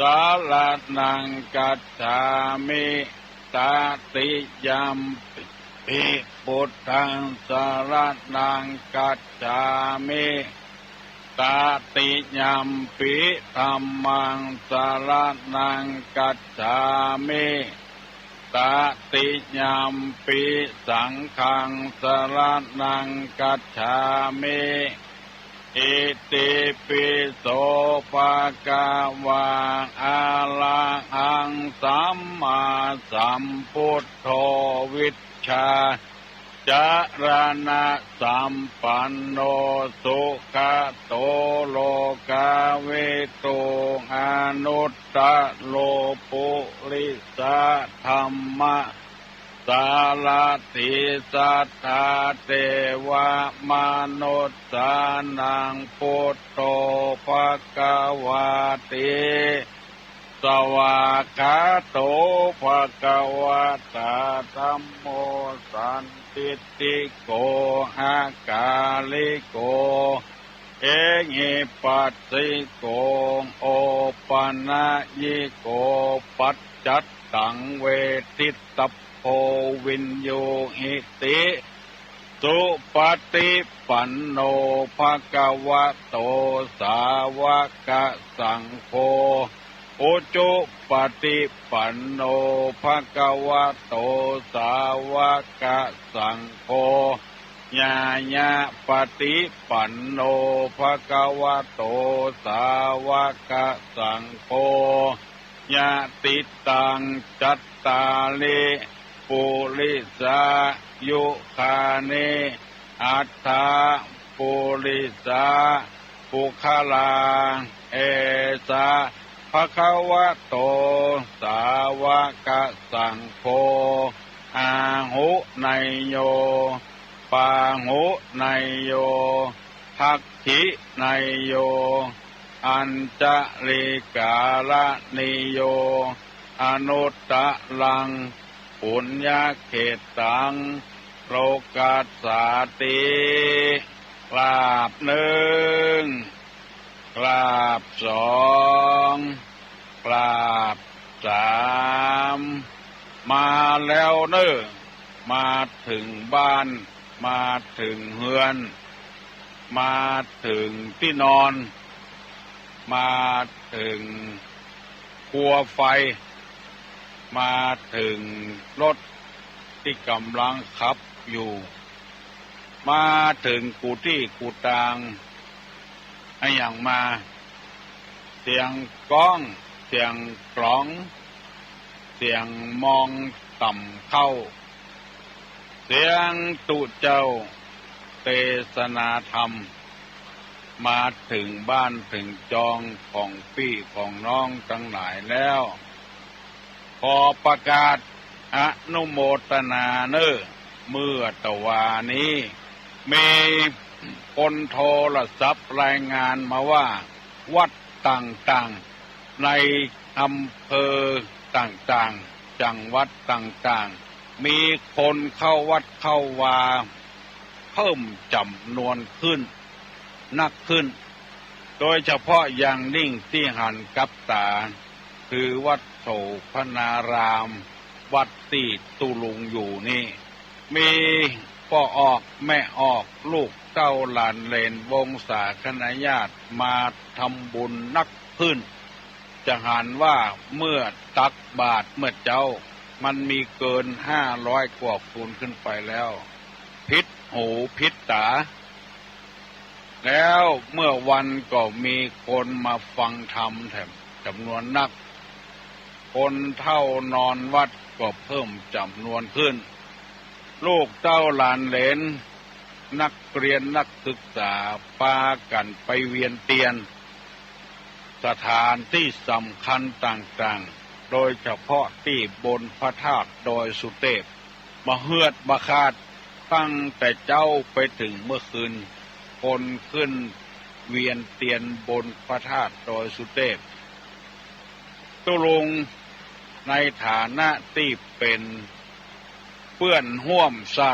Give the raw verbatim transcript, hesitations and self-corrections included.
สรณังคัจฉามิ ตติยัมปิ พุทธัง สรณังคัจฉามิ ตติยัมปิ ธัมมัง สรณังคัจฉามิ ตติยัมปิ สังฆัง สรณังคัจฉามิ อิติปิโส ภะคะวา อะระหัง สัมมาสัมพุทโธ วิชชาจรณสัมปันโน สุขะโต โลกาวิทู อนุตตโร ปุริสะธัมมะ สารถี สัทธา เทวะมนุสสานัง พุทโธ ภะคะวาติ สวากขาโต ภะคะวะตา ธัมโม สันทิฏฐิโก อะกาลิโก เอหิปัสสิโก โอปะนะยิโก ปัจจัตตัง เวทิตตะโพ วิญญูหิติ สุปะฏิปันโน ภะคะวะโต สาวะกะสังโฆ อุจุปะฏิปันโน ภะคะวะโต สาวะกะสังโฆ ญาญะปะฏิปันโน ภะคะวะโต สาวะกะสังโฆ ยะติตัง จัตตาริ ปุริสายุคานิ อัตถะ ปุริสะ ปุคคลา เอสะ ภะคะวะโต สาวะกะสังโฆ อาหุเนยโย ปาหุเนยโย ทักขิเนยโย อัญชลีกาละนิโย อนุตตะรัง ปุญญะเขตตัง โลกัสสาติ กราบนึ่ง กราบสอง กราบสาม มาแล้วเน่อ มาเถิงบ้าน มาเถิงเฮือน มาเถิงตี้นอน มาเถิงครัวไฟ มาเถิงรถตี้ก่ำลังขับอยู่ มาเถิงกู้ตี้กู้ตาง อะหยังมา เสียงก๊อง เสียงกลอง เสียงมองต่ำเข้า เสียงตุ๊เจ้าเตสนาธรรม มาเถิงบ้านเถิงจองของปี้ของน้องตังหลายแล้ว ขอประกาศอนุโมตนาเน่อ เมื่อตะวานี้ มีคนโทรศัพท์รายงานมาว่า วัดต่างๆ ในอำเภอต่างๆ จังหวัดต่างๆ มีคนเข้าวัดเข้าวาเพิ่มจ๋ำนวนขึ้น นักขึ้น โดยเฉพาะอย่างยิ่งตี้หันกับต๋า คือวัดโสภณาราม วัดตี้ตุ๊ลุงอยู่นี่ มีป้อออกแม่ออก ลูกเต้าหลานเหลนวงศาคณาญาติมาทำบุญนักขึ้น จะหันว่าเมื่อตักบาตรเมื่อเจ๊า มันมีเกินห้าร้อยกว่าคนขึ้นไปแล้ว ผิดหูผิดต๋า แล้วเมื่อวันก็มีคนมาฟังธรรมแถมจ๋ำนวนนัก คนเฒ่านอนวัดก็เพิ่มจ๋ำนวนขึ้น ลูกเต้าหลานเหลน นักเรียนนักศึกษาปากั๋นไปเวียนเตียน สถานตี้สำคัญต่างๆ โดยเฉพาะตี้บนพระธาตุดอยสุเตพ บ่เฮือดบ่ขาด ตั้งแต่เจ๊าไปเถิงเมื่อคืน คนขึ้นเวียนเตียนบนพระธาตุดอยสุเตพ ตุ๊ลุงในฐานะตี้เป๋นเปื้อนฮ่วมศา